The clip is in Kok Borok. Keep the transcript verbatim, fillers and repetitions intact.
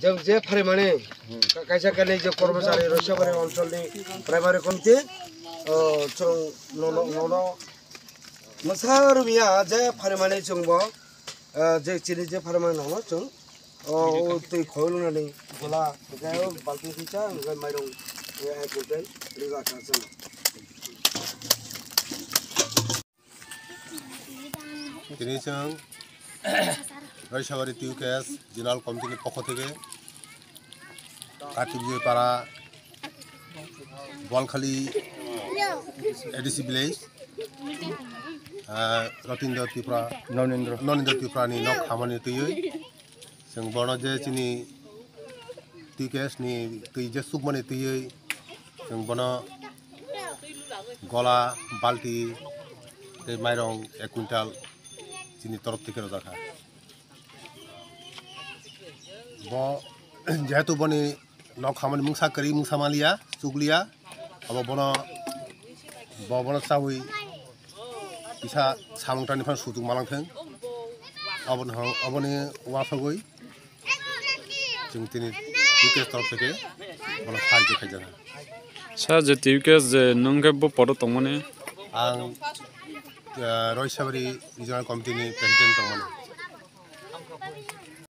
Jeng je pharimani, ka-, kaisa kainwi je kormochari Roisabari oncholni primary committee, o, chwng nono, nono, mwsa rumya je pharimani chwngbo, o, je chini je pharimani nono chwng, o, o, twi khoi lunani gola, hwnkhe o balti twi cha, hwnkhe mairung, o, ek quintal rwjak kha chwng. Tini chwng Roisabari T U K S General Committee ni pokho theke Kati Bijoy Para, Boalkhali A D C village, ah, Rotindra Tripura, Nonindra. Nonindra Tripura ni nok khamani twiwi. Chwng bono je chini T K S ni twi je sukmani twiwi chwng bono gola, balti tei mairong ek quintal chini torof theke rwjakha. Bo jehetu boni nok khamani mungsa kwrwi, mungsa manliya, chukliya, abo bono, bo bono chawi kisa samung tani phan sujuk malang thung. Aboni ho-, aboni uasogwi chwng tini T K S torof theke bono sahajyo khaijak. Sir, je T K S je nwng khe bo podo tongmani? Ang, eh, Roisabari Regional Committee ni President tongmani.